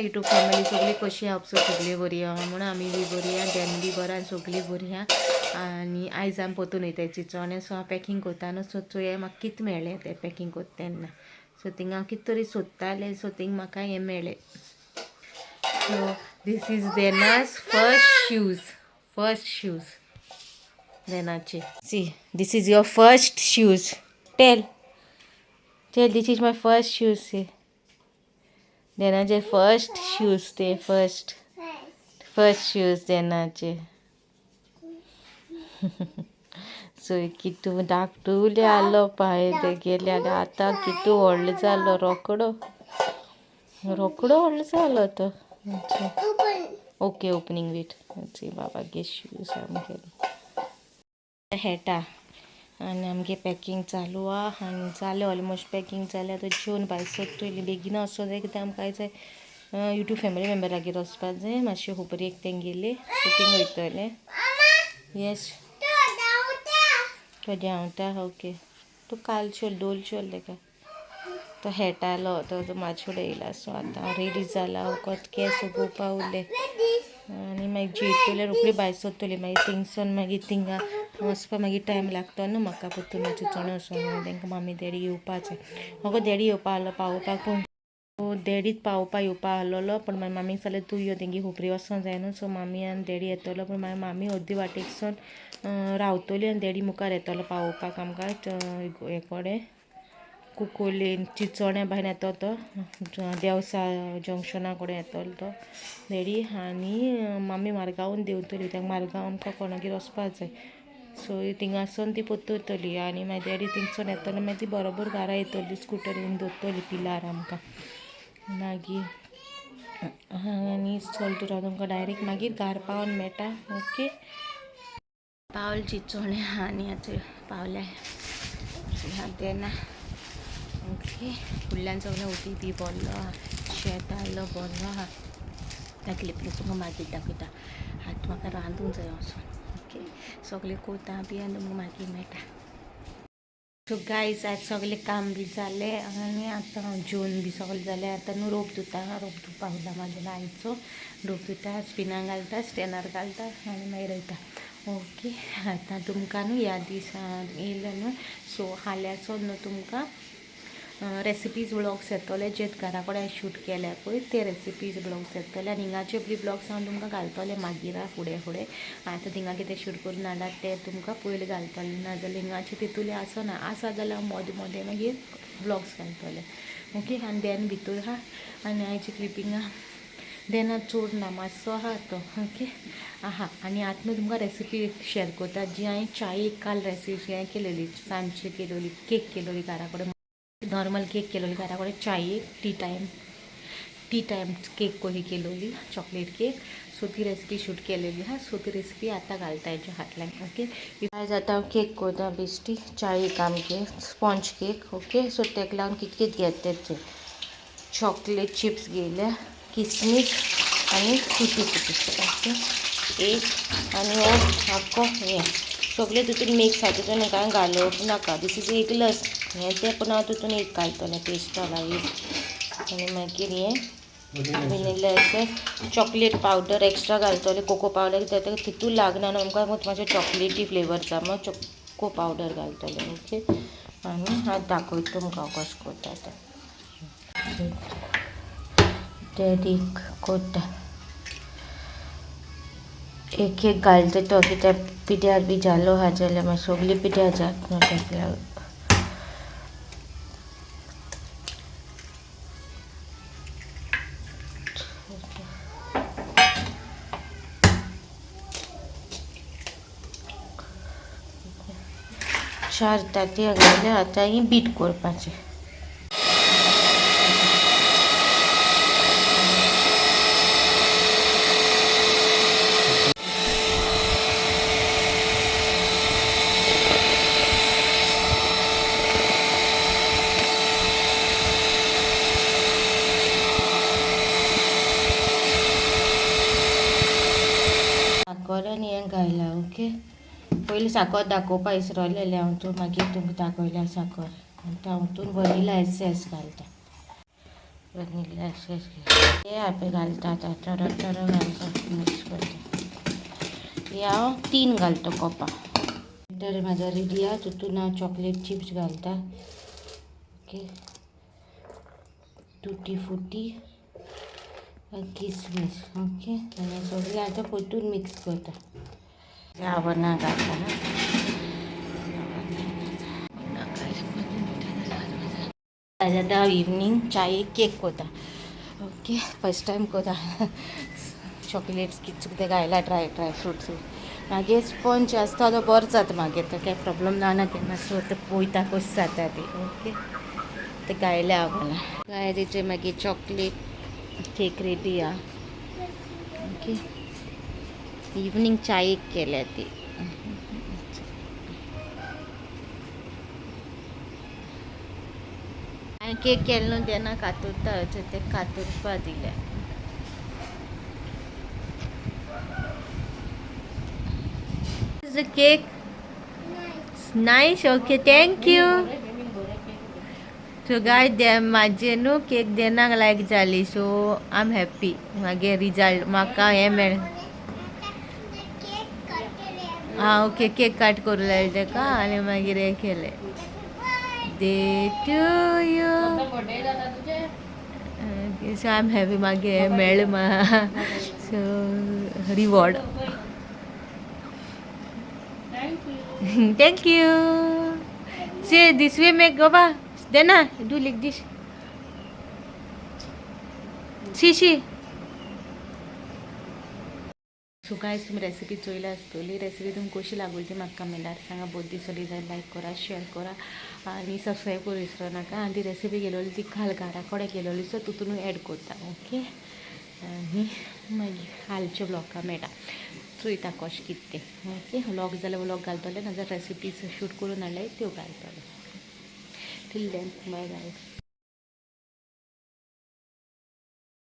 YouTube family सगळी कशी आहा सगळी बरी आहा म्हणून आमी बी बरी आहा, डॅन बी बरा आनी सगळीं बरी आहा. आनी आयज आमी पोतून वयताय चिंचोण्या, सो हांव पॅकींग करता न्हू, सो चोया म्हाका कितें मेळ्ळें तें पॅकींग करता तेन्ना. सो थिंगा हांव कितें तरी सोदतालें, सो थिंग म्हाका हें मेळ्ळें. So this is Dena's first shoes, first shoes देनाचे. See, this is your first shoes. Tell, tell, this is my first shoes. See, देनाचे first shoes ते, फर्स्ट फर्स्ट शूज देनाचे. सो कितू धाकटुले आहलो पांय तेगेले आनी आतां कितू व्हडलो जालो, रोकडो रोकडो व्हडलो जालो तो. Okay, opening wait. बाबागे शूज आमगेले हेटा. आनी आमगे पॅकींग चालू आहा आनी जालें ऑलमोस्ट पॅकींग जालें. आतां जेवन भायर सोदतली, बेगीन वचों जाय कित्याक आमकां आयज यूट्यूब फॅमिली मेम्बरागेर वचपाक जाय. मातशी खबरी एक तेंगेली, सो थिंग वयतलें. येस, तो देंवता. ओके, तूं काल चोल दोल चोल तेका. तो हेटालो तो म्हाजे कडेन येयला. सो आतां रेडी जाला, फकत केंस उगोवपा उरले आनी मागीर जेयतले, रोखडी भायर सरतली. मागीर थिंगसून मागीर थिंगा वचपा मागीर टायम लागतो न्हू म्हाका. परतून चिंचोण्या वचोन मागीर तेंकां मामी डॅडी येवपा जाय. म्हाका डॅडी येवपा आहलो पावोवपाक, पूण डॅडीच पावोवपा येवपा आहलोलो, पूण मागीर मामीक सांगलें तूं यो, तेंगे खोपरी वचोंक जाय न्हू. सो मामी आनी डॅडी येतलो, पूण मागीर मामी अर्दी वाटेकसून रावतली आनी डॅडी मुखार येतलो पावोवपाक आमकां. हे कडेन कुकोली चिंचोण्या भायर येतो तो, देवसा जंक्शना कडेन येतलो तो डॅडी आनी मामी मारगांवून देंवतली. त्या मारगांव आमकां कोणागेर वचपाक जाय, सो थिंगासून ती परततली आनी मागीर डॅडी थिंगसून येतलो, मागीर ती बरोबर घरा येतली, स्कुटरीन दवरतली पिलार आमकां मागीर. आनी चल तर हांव तुमकां डायरेक्ट मागीर घार पावन मेळटा. ओके, पावल चिंचोण्या आनी आतां पावल्या तेन्ना. ओके, फुडल्यान सगळें उदीक बी भरलो आहा, शेत आहलो भरलो आहा. क्लिपींग तुमकां मागीर दाखयता. आतां म्हाका रांदूंक जाय वचोन. ओके, सगळें कोता बी आनी तुमकां मागीर मेळटा. सो गायज, आज सगळें काम बी जालें आनी आतां हांव जेवन बी सगळें जालें. आतां न्हू रोप धुता, रोप धुवपाक उरला म्हागेलो आयचो. रोप धुता, स्पिनाक घालता, स्टॅनार घालता आनी मागीर वयता. ओके, आतां तुमकां न्हू ह्या दीस येयले न्हू, सो फाल्यांचो न्हू तुमकां रेसिपीज ब्लॉग्स येतले, जे घरा कडेन शूट केल्या पळय ते रेसिपीज ब्लॉग्स येतले. आनी हिंगाचे बी ब्लॉग्स हांव तुमकां घालतलें मागीर फुडें फुडें. आतां थिंगा कितें शूट करून हाडला ते तुमकां पयलीं घालतलें, नाजाल्यार हिंगाचे तितूले आसना, आसा जाल्यार हांव मोदें मोदें मागीर ब्लॉग्स घालतलें. ओके, आनी देन भितर आहा आनी आयची क्लिपींग आहा, देना चड ना, मातसो आहा तो. ओके आहा. आनी आतां न्हू तुमकां रेसिपी शेअर करता, जी हांवें चाये काल रेसिपी हांवें केलेली, सांजची केलोली केक केलोली घरा कडेन, नॉर्मल केक केलोली घरा कडेन चाये, tea time, tea time cake कशी केलोली, चॉकलेट केक. सो ती रेसिपी शूट केलेली आहा, सो ती रेसिपी आतां घालता हेच्या फाटल्यान. ओके, आयज आतां हांव केक करता बेश्टी चायेक आमगे, स्पोंज केक. ओके, सो तेका लागून कित कित घेता तें, चॉकलेट चिप्स घेयल्या, किसमीस आनी तुटी फुटी. ओके, एक आनी हो आख्खो हें सगळें तितून मिक्स आहा, तितून कांय घालप नाका. दीस is eggless हें तें, पूण हांव तितून एक घालतलें पेस्टल एक. आनी मागीर हें vanilla essence, chocolate powder extra घालतलें, कोको पावडर कित्याक तितून लागना न्हू आमकां, मातशें चॉकलेटी फ्लेवर जाय, मागीर चोको पावडर घालतलें. ओके, आनी हांव दाखयता तुमकां हांव कशें करता तें. डॅडीक करता, एक एक घालता तो, कित्याक पिड्यार बी जालो आहा जाल्यार मागीर सगळीं पिड्यार जाता न्हू तेका लागून. चार तांतयां घातल्या, आतां ही बीट करपाचें. साकर आनी हें घायलां. ओके, पयलीं साकर दाखोवपा विसरलेलें हांव, तूं मागीर तुमकां दाखयल्या साकर. आतां हांव तितून वनिला एसेन्स घालता. Vanilla essence. हे हांव घालता आतां, थोडो थोडो घालता, मिक्स करता. हे हांव 3 घालता कोपां. तर म्हाजो रेडी आहा. तितून हांव चॉकलेट चिप्स घालता. ओके, टुटी फ्रुटी, किसमीस. ओके, आनी सगळें आतां परतून मिक्स करता. आवना घालता. आतां इवनींग चायेक केक कोता. ओके, फर्स्ट टायम कोता. चॉकलेट्स कितें कितें घायला, ड्राय ड्राय फ्रुट्स. मागीर स्पंज आसता तो बरो जाता, मागीर तो कांय प्रॉब्लम जायना केन्ना. सो ते पळयता कशें जाता ती. ओके, ते गायल्या हांवें. काय तेचे मागीर चॉकलेट केक रेडी आहा. ओके, इवनींग चायेक केल्या ती. हांवें केक केलो न्हू तेन्ना कातुरता, ते कातुरपा दिल्या. The cake nice. Okay, thank you. So guys, म्हाजे न्हू केक देनाक लायक जाली, सो I am happy. मागीर रिजल्ट म्हाका हें मेळ्ळें. आं ओके, केक कट करूं लायलें ताका आनी मागीर हें केलें. Day to you. So I am happy, मागीर हें मेळ्ळें म्हाका, so reward. Thank you. See, this way make go ba. Dena, do like this. See, see. So guys, तुम्ही रेसिपी चोयला आसतली. रेसिपी तुमकां कशी लागली ती म्हाका कमेंटार सांगा. बरी दिसली जाल्यार लायक करा, शेअर करा आनी सबस्क्रायब करूं विसरो नाका. आनी ती रेसिपी केलोली ती काल घरा कडेन केलोली, सो तितूनूय एड करता. ओके, आनी मागीर हालच्या व्लॉगा मेळटा. चोयता कशें कितें तें. ओके, व्लॉग जाल्यार व्लॉग घालतलें, नाजाल्यार रेसिपीज शूट करून हाडल्यार त्यो घालतलें. Till then, bye guys.